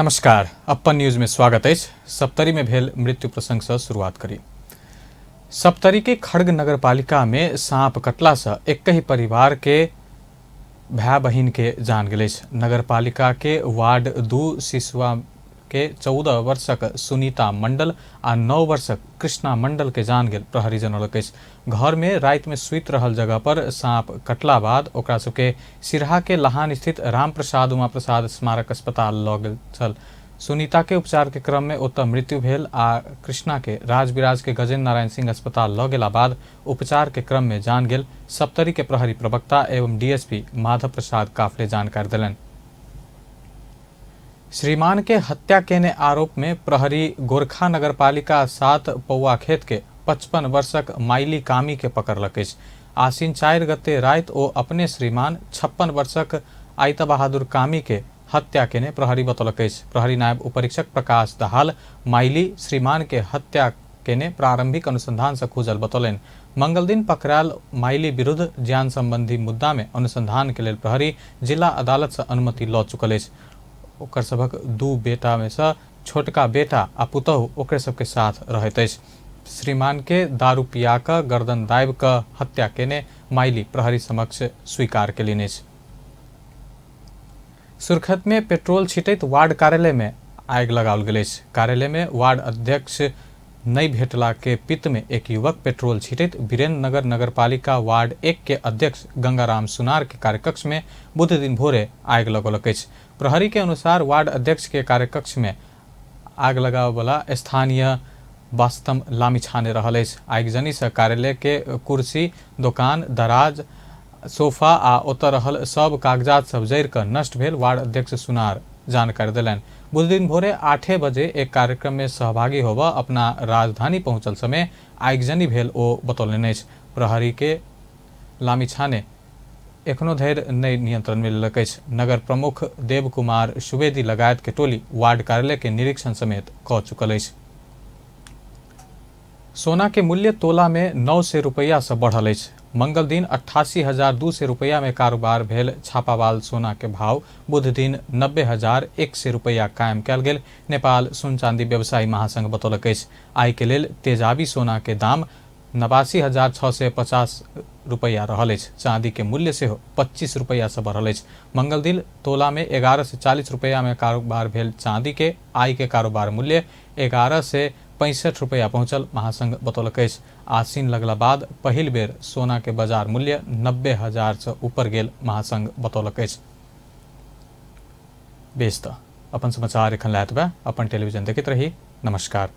नमस्कार, अप्पन न्यूज में स्वागत अछि। सप्तरी में भेल मृत्यु प्रसंग से शुरुआत करी। सप्तरी के खड़ग नगरपालिका में सांप कटला से एक ही परिवार के भाई बहिन के जान गेल अछि। नगरपालिका के वार्ड 2 सिसुआ के 14 वर्षक सुनीता मंडल आ 9 वर्षक कृष्णा मंडल के जान गेल प्रहरी जनौलक अछि। घर में राति में सुति रहल जगह पर सांप कटला बाद ओकरा सबके सिरहा के लहान स्थित रामप्रसाद उमाप्रसाद स्मारक अस्पताल लऽ गेल छल। सुनीता के उपचार के क्रम में ओतऽ मृत्यु भेल आ कृष्णा के राजविराज के गजेन्द्र नारायण सिंह अस्पताल लऽ गेला बाद उपचार के क्रम में जान गेल सप्तरी के प्रहरी प्रवक्ता एवं डीएसपी माधव प्रसाद काफले जानकारी देलनि। श्रीमान के हत्या केने आरोप में प्रहरी गोरखा नगरपालिका 7 पौआ खेत के 55 वर्षक माइली कामी के पकड़लक अछि। आश्विन 4 गते राति ओ अपने श्रीमान 56 वर्षक आइता बहादुर कामी के हत्या केने प्रहरी बतौलक अछि। प्रहरी नायब उपरीक्षक प्रकाश दहाल माइली श्रीमान के हत्या केने प्रारंभिक अनुसंधान से खुजल बतौलनि। मंगल दिन पकड़ायल माइली विरुद्ध ज्यान संबंधी मुद्दा में अनुसंधान के लेल प्रहरी जिला अदालत से अनुमति लऽ चुकल अछि। ओकर सभक 2 बेटा में से छोटका बेटा आ पुतहु ओकरे सबके साथ रहैत अछि। श्रीमान के दारू पिया कऽ गर्दन दाबि कऽ हत्या केने माइली प्रहरी समक्ष स्वीकार केलनि अछि। सुर्खेत में पेट्रोल छिटैत वार्ड कार्यालय में आगि लगाओल गेल अछि। कार्यालय में वार्ड अध्यक्ष नहि भेटला के पित्त में एक युवक पेट्रोल छिटैत वीरेंद्रनगर नगरपालिका वार्ड 1 के अध्यक्ष गंगाराम सुनार के कार्यकक्ष में बुध दिन भोरे आगि लगौलक अछि। प्रहरी के अनुसार वार्ड अध्यक्ष के कार्यकक्ष में आग लगावे वाला स्थानीय वास्तव लामी छाने रहल अछि। आगिजनी से कार्यालय के कुर्सी, दोकान, दराज, सोफा आ ओतऽ रहल सब कागजात सब जरि कऽ नष्ट भेल वार्ड अध्यक्ष सुनार जानकारी देलनि। बुध दिन भोरे 8 बजे एक कार्यक्रम में सहभागी होबऽ अपना राजधानी पहुंचल समय आगिजनी भेल ओ बतौलनि अछि। प्रहरी के लामी छाने एखनो धरि नहि नियंत्रण में लेलक अछि। नगर प्रमुख देव कुमार सुवेदी लगायत के टोली वार्ड कार्यालय के निरीक्षण समेत कऽ चुकल अछि। सोना के मूल्य तोला में 900 रुपया से बढ़ल अछि। मंगल दिन 88,200 रुपया में कारोबार भेल छापावाल सोना के भाव बुध दिन 90,100 रुपया कायम कयल गेल नेपाल सोन चांदी व्यवसायी महासंघ बतौलक अछि। आइ के लेल तेजाबी सोना के दाम 89,650 रुपया रहल अछि। चांदी के मूल्य सेहो 25 रुपया से बढ़ल अछि। मंगल दिन तोला में 1140 रुपया में कारोबार भेल चांदी के आइ के कारोबार मूल्य 1165 रुपया पहुंचल महासंघ बतौलक अछि। आसीन लगला बाद पहिल बेर सोना के बाजार मूल्य 90,000 से ऊपर गेल महासंघ बतौलक अछि। बेस त अपन समाचार एखन लए एतबे। अपन टेलीविजन देखैत रही। नमस्कार।